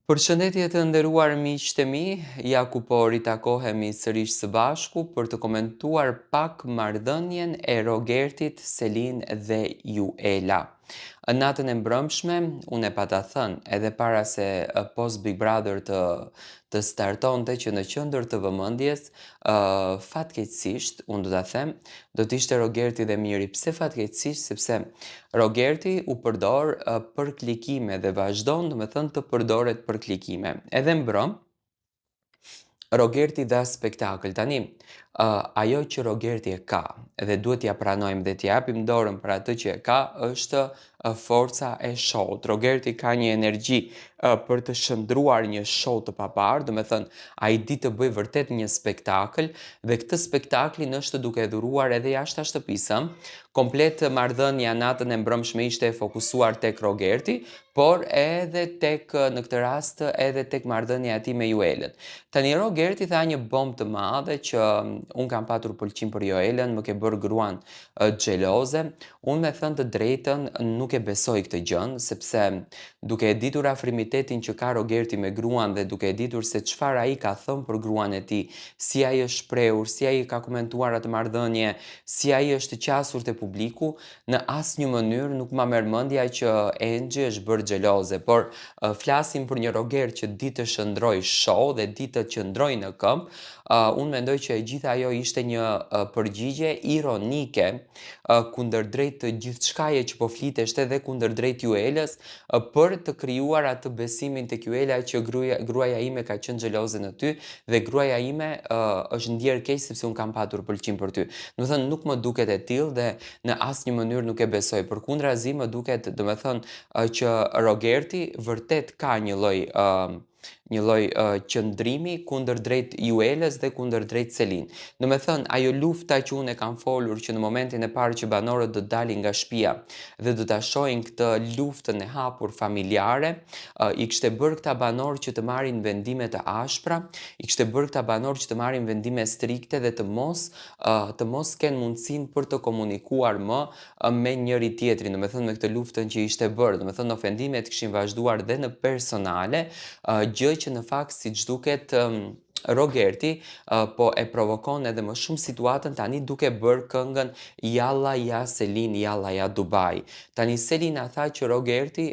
Përshëndetje të nderuar miqtë e mi, ja ku po ritakohemi sërish së bashku për të komentuar pak marrëdhënien e Rogertit, Selin dhe Juela. Natën e mbrëmshme, unë e pata thënë edhe para se post Big Brother të të startonte që në qendër të vëmendjes, uh, fatkeqësisht, unë do ta them, do të ishte Rogerti dhe Miri. Pse fatkeqësisht? Sepse Rogerti u përdor uh, për klikime dhe vazhdon, domethënë, të përdoret për klikime. Edhe mbrëm, Rogerti dha spektakël. Tani, uh, ajo që Rogerti e ka, dhe duhet t'ia pranojmë dhe t'ia japim dorën për atë që e ka, është uh, forca e show-t. Rogerti ka një energji uh, për të shndërruar një show të paparë, domethënë, ai di të bëjë vërtet një spektakël, dhe këtë spektaklin është duke e dhuruar edhe jashtë shtëpisë. Komplet marrëdhënia natën e mbrëmshme ishte e fokusuar tek Rogerti, por edhe tek në këtë rast edhe tek marrëdhënia e tij me Juelën. Tani Rogerti tha një bombë të madhe që unë kam patur pëlqim për Juelën, më ke bërë gruan xheloze. Unë me thënë të drejtën nuk e besoj këtë gjën, sepse duke e ditur afrimitetin që ka Rogerti me gruan dhe duke e ditur se çfarë ai ka thënë për gruan e tij, si ai është shprehur, si ai ka komentuar atë marrëdhënie, si ai është qasur te publiku, në asnjë mënyrë nuk ma merr mendja që Enxhi është bërë xheloze, por flasim për një Rogert që di të shndërrojë show dhe di të qëndrojë në këmbë, unë mendoj që e gjitha ajo ishte një përgjigje ironike kundërdrejt të gjithçkaje që po fliteshte dhe kundërdrejt Juelës për të krijuar atë besimin tek Juela që gruaja, gruaja ime ka qenë xheloze në ty dhe gruaja ime është ndjerë keq sepse unë kam patur pëlqim për ty. Domethënë nuk më duket e tillë dhe në asnjë mënyrë nuk e besoj. Përkundrazi më duket, domethënë që Rogerti vërtet ka një lloj një lloj qëndrimi kundërdrejt Juelës dhe kundërdrejt Selin. Domethënë, ajo lufta që unë e kam folur që në momentin e parë që banorët do të dalin nga shtëpia dhe do ta shohin këtë luftën e hapur familjare, i kishte bërë këta banorë që të marrin vendime të ashpra, i kishte bërë këta banorë që të marrin vendime strikte dhe të mos të mos kenë mundësinë për të komunikuar më me njëri tjetrin, domethënë me këtë luftën që ishte bërë, domethënë ofendimet kishin vazhduar dhe në personale, gjë që në fakt siç duket Rogerti po e provokon edhe më shumë situatën tani duke bërë këngën Jalla ja Selin Jalla ja Dubai. Tani Selina tha që Rogerti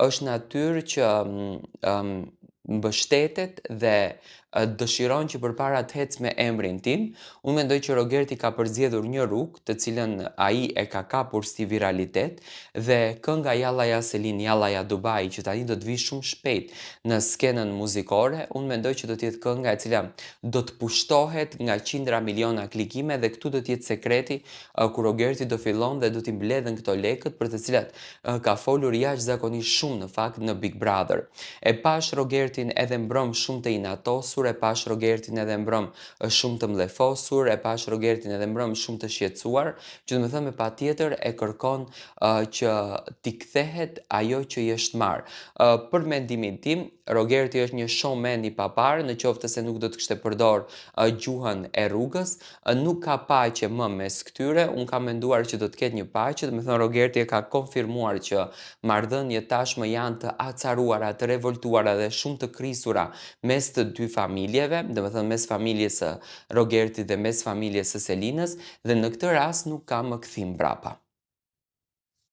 është natyrë që um, mbështetet dhe dëshiron që përpara të ecë me emrin tim. Unë mendoj që Rogerti ka përzgjedhur një rrugë të cilën ai e ka kapur si viralitet dhe kënga Jalla ja Selin Jalla ja Dubai që tani do të vijë shumë shpejt në skenën muzikore, unë mendoj që do të jetë kënga e cila do të pushtohet nga qindra miliona klikime dhe këtu do të jetë sekreti ku Rogerti do fillon dhe do t'i mbledhën këto lekët për të cilat ka folur jashtëzakonisht shumë në fakt në Big Brother. E pash Rogertin edhe mbrëm shumë të inatosur, e pash Rogertin edhe mbrëm shumë të mllefosur, e pash Rogertin edhe mbrëm shumë të shqetësuar, që domethënë me patjetër e kërkon uh, që t'i kthehet ajo që i është marrë. Uh, për mendimin tim, Rogerti është një showman i paparë, në qoftë se nuk do të kishte përdor uh, gjuhën e rrugës, Nuk ka paqe më mes këtyre, unë kam menduar që do të ketë një paqe, domethënë Rogerti e ka konfirmuar që marrëdhëniet tashmë janë të acaruara, të revoltuara dhe shumë të krisura mes të dy familjeve, domethënë mes familjes së Rogertit dhe mes familjes së Selinës dhe në këtë rast nuk ka më kthim mbrapa.